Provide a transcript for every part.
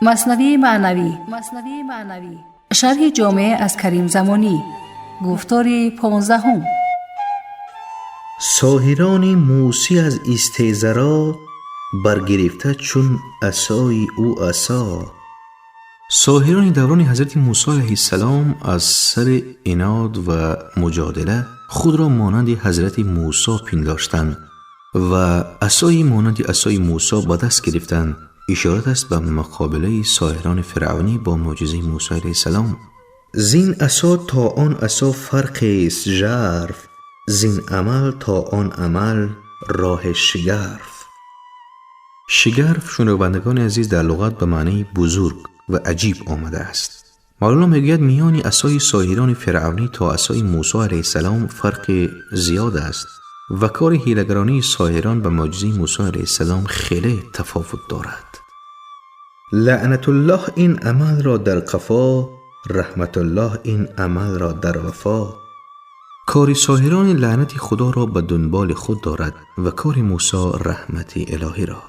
Маснавии маънавӣ, шарҳи ҷомеъ аз Карим Замонӣ, гуфтори 15. Соҳирони мӯсӣ аз истезаро баргирифта чун асои ӯ асо. Соҳирони даврони ҳазрати Мӯсо алайҳиссалом аз сари инод ва муҷодила худро монанди ҳазрати Мӯсо пиндоштанд ва асои монанди асои Мӯсо ба даст гирифтанд. Ишорат аст ба муқобилаи соҳирони фиръавнӣ бо мӯъҷизаи Мӯсо алайҳиссалом. Зин асо то он асо фарқест жарф, зин амал то он амал роҳи шигарф. Шигарф, шунавандагони азиз, дар луғат ба маънии бузург ва аҷиб омадааст. Мавлоно мегӯяд миёни асои соҳирони фиръавнӣ то асои Мӯсо алайҳиссалом фарқи зиёд аст ва кори ҳилагаронии соҳирон ба мӯъҷизаи Мӯсо алайҳиссалом хеле тафовут дорад. Лаънатуллоҳ ин амалро дар қафо, раҳматуллоҳ ин амалро дар вафо. Кори соҳирони лаънати Худоро ба дунболи худ дорад ва кори Мӯсо раҳмати илоҳиро.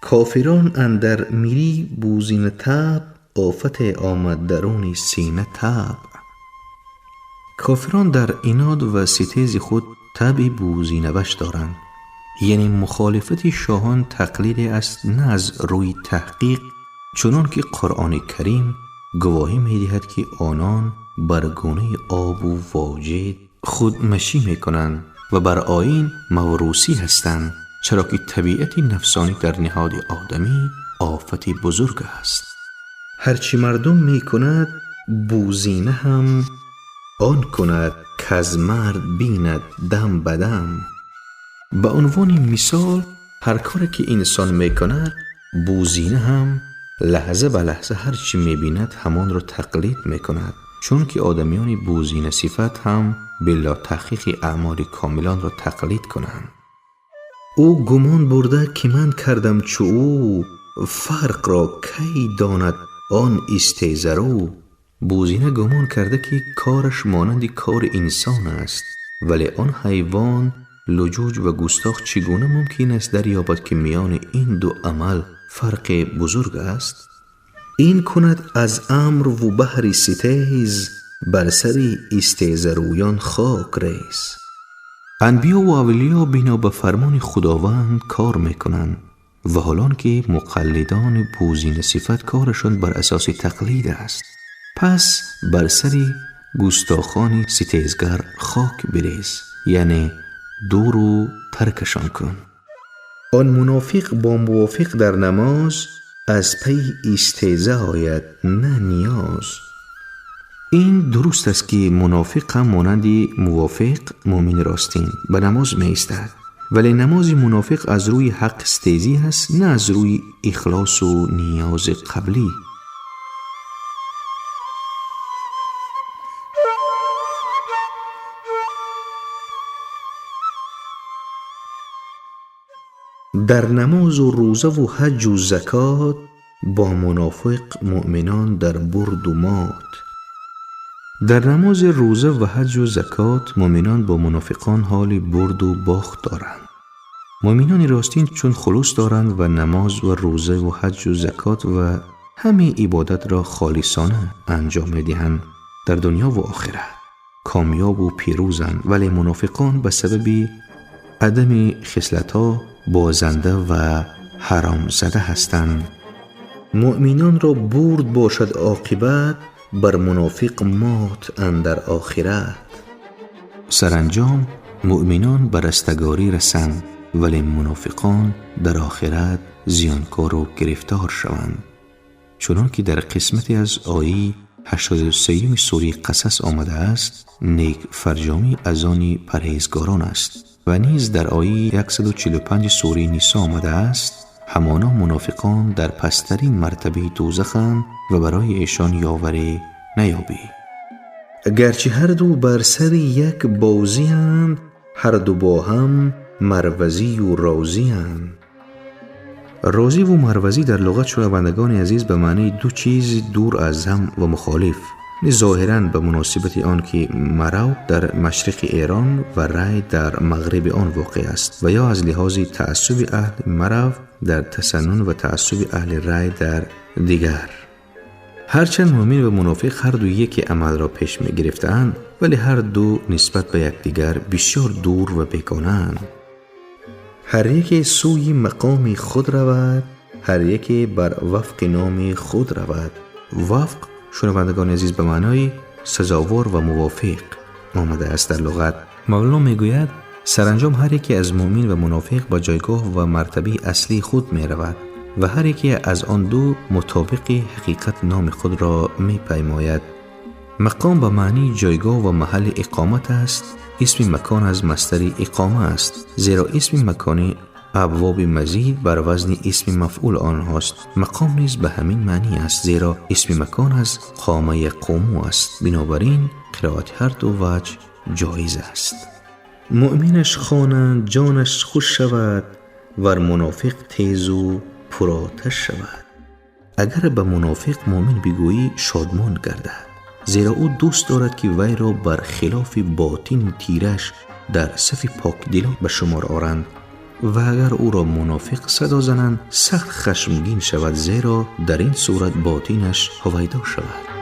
Кофирон андар мири бузина таб, офате омад даруни сина таб. Кофирон дар инод ва ситези худ табъи бузинаваш доранд, яъне мухолифати шоҳон тақлиде аст на аз рӯи таҳқиқ, чунон ки Қуръони Карим гувоҳӣ медиҳад ки онон бар гунаи обу воҷид худмашӣ мекунанд ва бар оин маврусӣ ҳастанд, чаро ки табиати нафсонӣ дар ниҳоди одамӣ офати бузург аст. Ҳарчи мардум мекунад бузина ҳам он кунад, каз мард бинад дам ба дам. Ба унвони мисол, ҳар коре ки инсон мекунад, бузина ҳам лаҳза ба лаҳза ҳар чӣ мебинад ҳамонро тақлид мекунад, чунки одамиёни бузина сифат ҳам била таҳқиқи аъмоли комилонро тақлид кунанд. Ӯ гумон бурда ки ман кардам чу ӯ, фарқро кай донад он истезарӯ. Бузина гумон карда ки кораш монанди кори инсон аст, вале он ҳайвон луҷуҷ ва густох чӣ гуна мумкин аст дарёбад ки миёни ин ду амал фарқи бузург аст? Ин кунад аз амр ву баҳри ситез, бар сари истезарӯён хок рез. Анбиё ва авлиё бино ба фармони Худованд кор мекунанд ва ҳолон ки муқаллидони бузина сифат корашон бар асоси тақлид аст, пас бар сари густохони ситезгар хок бирез, яъне дуру таркашон кун. Он мунофиқ бо мувофиқ дар намоз аз пайи истеза ояд, на ниёз. Ин дуруст аст ки мунофиқ ҳам монанди мувофиқ мӯмини ростин ба намоз меистад, вале намози мунофиқ аз рӯи ҳақ стезӣ аст, на аз рӯи ихлосу ниёзи қаблӣ. Дар намозу рӯзаву ҳаҷҷу закот бо мунофиқ муъминон дар бурду мот. Дар намози рӯза ва ҳаҷҷу закот муъминон бо мунофиқон ҳоли бурду бохт доранд. Муъминони ростин чун хулус доранд ва намоз ва рӯза ва ҳаҷҷу закот ва ҳамаи ибодатро холисона анҷом медиҳанд дар дунё ва охират комёбу пирӯзанд, вале мунофиқон ба сабаби адами хислатҳо бозанда ва ҳаромзада ҳастанд. Муъминонро бурд бошад оқибат, бар мунофиқ мот андар охират. Саранҷом муъминон ба растагорӣ расанд, вале мунофиқон дар охират зиёнкору гирифтор шаванд, чунон ки дар қисмате аз ояи 83 сураи Қасас омадааст: нек фарҷомӣ аз они парҳезгорон аст. Ва низ дар ояи 145 сураи Нисо омадааст: ҳамоно мунофиқон дар пасттарин мартабаи дӯзаханд ва барои эшон ёварӣ наёбӣ. Гарчи ҳарду бар сари як бозианд, ҳарду бо ҳам марвазию розианд. Розиву марвазӣ дар луғат, шунавандагони азиз, ба маънии ду чизи дур аз ҳам ва мухолиф, зоҳиран ба муносибати он ки Марав дар машриқи Эрон ва Рай дар мағриби он воқеъ аст ва ё аз лиҳози таассуби аҳли Марав در تسنن و تعصب اهل رأی در دیگر. هرچند مؤمن و منافق هر دو یکی عمل را پیش می گرفتند، ولی هر دو نسبت به یکدیگر بسیار دور و بیگانه‌اند. هر یکی سوی مقام خود رود، هر یکی بر وفق نام خود رود. وفق شنوندگان عزیز به معنای سزاوار و موافق آمده است در لغت. مولانا میگوید سرانجام هر یکی از مؤمن و منافق به جایگاه و مرتبه اصلی خود می رود و هر یکی از آن دو مطابق حقیقت نام خود را می پیماید. مقام به معنی جایگاه و محل اقامت است. اسم مکان از مصدر اقامه است، زیرا اسم مکانی ابواب مزید بر وزن اسم مفعول آنهاست. مقام نیز به همین معنی است، زیرا اسم مکان از قامه قومو است. بنابراین قرائت هر دو وجه جایز است. مؤمنش خوانند جانش خوش شود، ور منافق تیز و پرآتش شود. اگر به منافق مؤمن بگویی شادمان گردد، زیرا او دوست دارد که وی را بر خلاف باطن تیرش در صف پاک دلان به شمار آرند، و اگر او را منافق صدا زنند سخت خشمگین شود، زیرا در این صورت باطنش هویدا شود.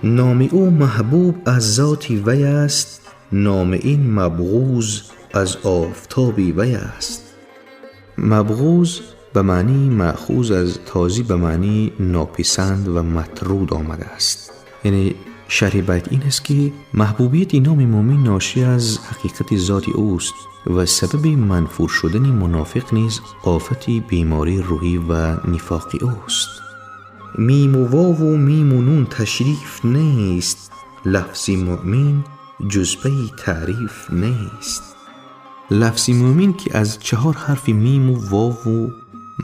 نام او محبوب از ذات وی است، نام این مبغوض از آفتاب وی است. مبغوض به معنی مأخوذ از تازی به معنی ناپسند و مطرود آمده است. یعنی شرح بیت این است که محبوبیت نام مؤمن ناشی از حقیقت ذات اوست و سبب منفور شدن منافق نیز آفت بیماری روحی و نفاقی اوست. میم و واو و میم و نون تشریف نیست، لفظ مؤمن جز پی تعریف نیست. لفظ مؤمن که از 4 حرف میم و واو و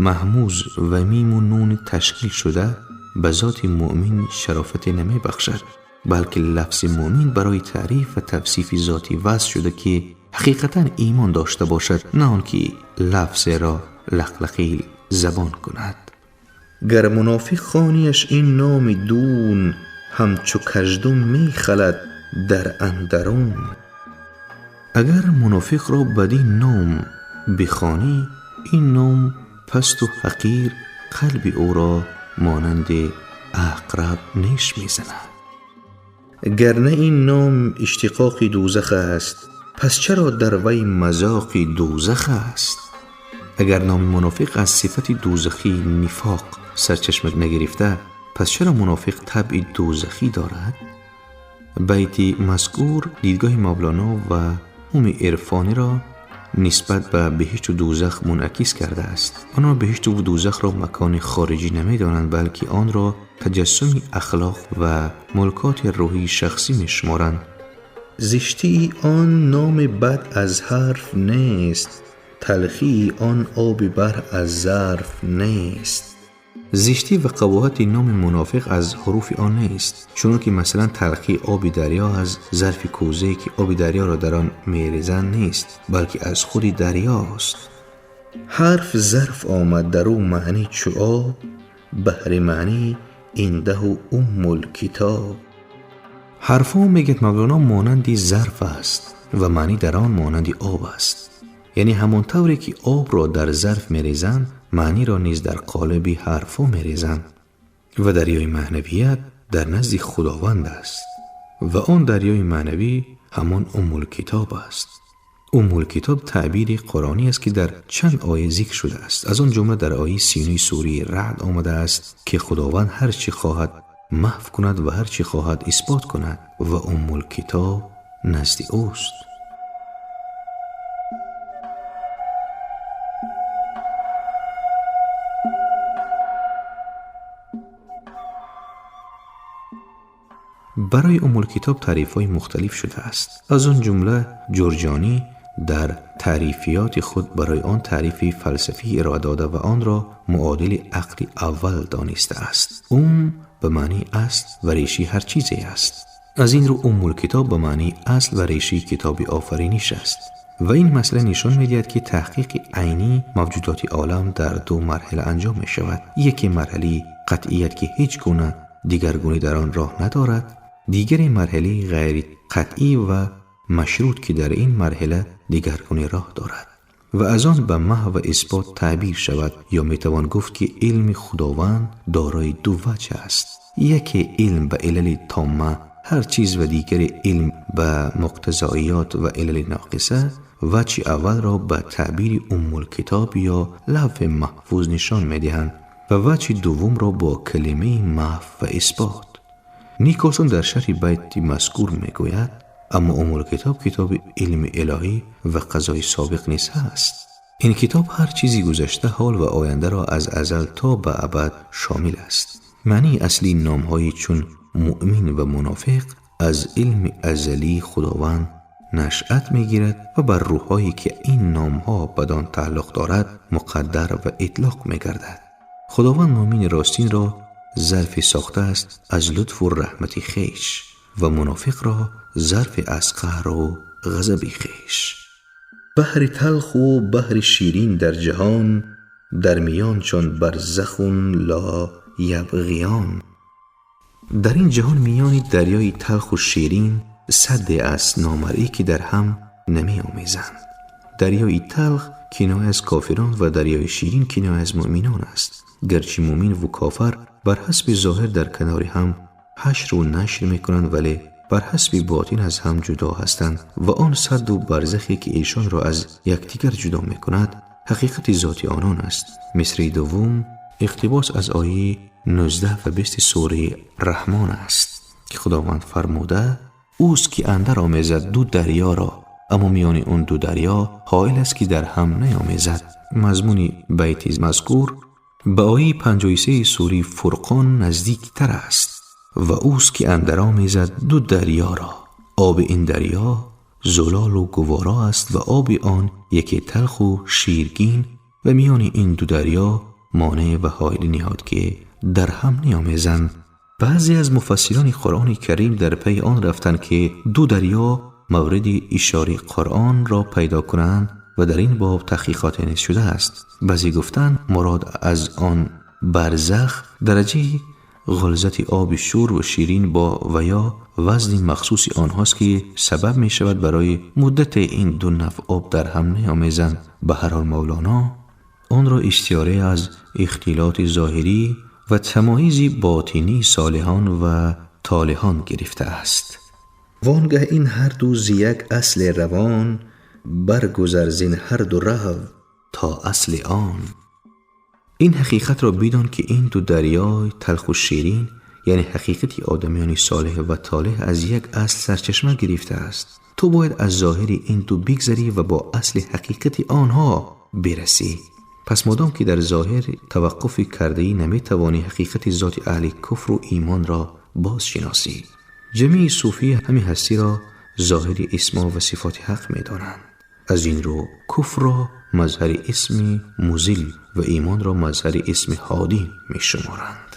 مهموز و میم و نون تشکیل شده به ذات مؤمن شرافت نمی بخشد، بلکه لفظ مؤمن برای تعریف و توصیف ذاتی وضع شده که حقیقتا ایمان داشته باشد، نه آنکه لفظ را لقلقی زبان کند. گر منافق خوانیش این نام دون، همچو کژدم می خلد در اندرون. اگر منافق را بدین نام بخوانی، این نام پست و حقیر قلب او را مانند عقرب نیش میزند. گر نه این نام اشتقاق دوزخ است، پس چرا در وی مذاق دوزخ است؟ اگر نام منافق از صفت دوزخی نفاق سرچشمه نگرفته، پس چرا منافق طبع دوزخی دارد؟ بیت مذکور دیدگاه مولانا و عموم عرفانی را نسبت به بهشت و دوزخ منعکس کرده است. آنها بهشت و دوزخ را مکان خارجی نمی‌دانند، بلکه آن را تجسم اخلاق و ملکات روحی شخصی می‌شمارند. زشتی آن نام بد از حرف نیست، تلخی آن آب بر از ظرف نیست. زشتی و قباحت نام منافق از حروف آن نیست، چون که مثلا تلخی آب دریا از ظرف کوزه که آب دریا را در آن میریزند نیست، بلکه از خود دریاست. حرف ظرف آمد در او معنی چو آب، بهر معنی اینده و ام الکتاب. حرفها میگه مولانا مانند ظرف است و معنی در آن مانند آب است. یعنی همان طوری که آب را در ظرف میریزند، معنی را نیز در قالب حرفها میریزند. و دریای معنویت در نزد خداوند است و آن دریای معنوی همان ام الکتاب است. ام الکتاب تعبیر قرآنی است که در چند آیه ذکر شده است. از آن جمله در آیه 39 سوره رعد آمده است که خداوند هر چی خواهد محو کند و هر چی خواهد اثبات کند و ام الکتاب نزد اوست. برای ام الکتاب تعریف‌های مختلف شده است. از آن جمله جرجانی در تعریفیات خود برای آن تعریف فلسفی ارائه داده و آن را معادل عقل اول دانسته است. ام به معنی اصل و ریشه هر چیزی است. از این رو ام الکتاب به معنی اصل و ریشه کتاب آفرینش است. ва ин масъала нишон медиҳад, ки таҳқиқи айнӣ мавҷудоти олам дар ду марҳила анҷом мешавад. Яке марҳилаи қатъият, ки ҳеҷ гуна дигаргунӣ дар он роҳ надорад, дигаре марҳилаи ғайриқатъӣ ва машрут, ки дар ин марҳила дигаргунӣ роҳ дорад ва аз он ба маҳв ва исбот таъбир шавад. Ё метавон гуфт, ки илми Худованд дорои ду ваҷҳ аст: яке илм ба илали томма ҳар чиз ва дигаре илм ба муқтазоиёт ва илали ноқиса. Ваҷҳи аввалро ба таъбири Уммулкитоб ё лавҳи маҳфуз нишон медиҳанд ва ваҷҳи дуввумро бо калимаи маҳв ва исбот. Николсон дар шарҳи байти мазкур мегӯяд: аммо Уммулкитоб китоби илми илоҳӣ ва қазои собиқ низ ҳаст. Ин китоб ҳар чизи гузашта, ҳол ва ояндаро аз азал то ба абад шомил аст. Маънии аслии номҳои чун муъмин ва мунофиқ аз илми азалии Худованд нашъат мегирад ва бар рӯҳҳое, ки ин номҳо бадон тааллуқ дорад, муқаддар ва итлоқ мегардад. Худованд муъмини ростинро зарфе сохтааст аз лутфу раҳмати хеш ва мунофиқро зарфе аз қаҳру ғазаби хеш. Баҳри талху баҳри ширин дар ҷаҳон, дар миёншон барзахун ло ябғиён. Дар ин ҷаҳон миёни дарёи талху ширин садде аст номаръӣ, ки дар ҳам намеомезанд. Дарёи талх киноя аз кофирон ва дарёи ширин киноя аз муъминон аст. Гарчи муъмин ва кофар бар ҳасби зоҳир дар канори ҳам ҳашру нашр мекунанд, вале бар ҳасби ботин аз ҳам ҷудо ҳастанд ва он садду барзахе, ки эшонро аз якдигар ҷудо мекунад, ҳақиқати зоти онон аст. Мисраи дуввум иқтибос аз ояи 19 ва 20 сураи Раҳмон аст, ки Худованд фармуда: ӯст ки андар омезад ду дарёро, аммо миёни он ду дарё ҳоил аст, ки дар ҳам наомезад. Мазмуни байти мазкур ба ояи 53 сураи Фурқон наздиктар аст: ва ӯст ки андар омезад ду дарёро, оби ин дарё зулолу гуворо аст ва оби он яке талху ширгин, ва миёни ин ду дарё монеъ ва ҳоил ниҳод, ки дар ҳам наомезанд. Баъзе аз муфассирони Қуръони Карим дар пайи он рафтанд, ки ду дарё мавриди ишораи Қуръонро пайдо кунанд ва дар ин боб таҳқиқоте низ шудааст. Баъзе гуфтанд, мурод аз он барзах дараҷаи ғулзати оби шур ва ширин бо ва ё вазни махсуси онҳост, ки сабаб мешавад барои муддате ин ду навъ об дар ҳам наомезанд. Ба ҳар ҳол, Мавлоно онро истиёра аз ихтилоти зоҳирӣ ва тамоизи ботинии солиҳон ва толиҳон гирифтааст. Вонгаҳ ин ҳар ду зи як асли равон, баргузар зин ҳар ду рав то асли он. Ин ҳақиқатро бидон, ки ин ду дарёи талху ширин, яъне ҳақиқати одамиёни солеҳ ва толеҳ, аз як асл сарчашма гирифтааст. Ту бояд аз зоҳири ин ду бигзарӣ ва бо асли ҳақиқати онҳо бирасӣ. Пас модом ки дар зоҳир таваққуфи кардаӣ, наметавонӣ ҳақиқати зоти аҳли куфру имонро бозшиносӣ. Ҷамеи суфӣ ҳамин ҳастиро зоҳири исмо ва сифоти ҳақ медонанд. Аз ин рӯ куфрро мазҳари исми музил ва имонро мазҳари исми ҳодӣ мешуморанд.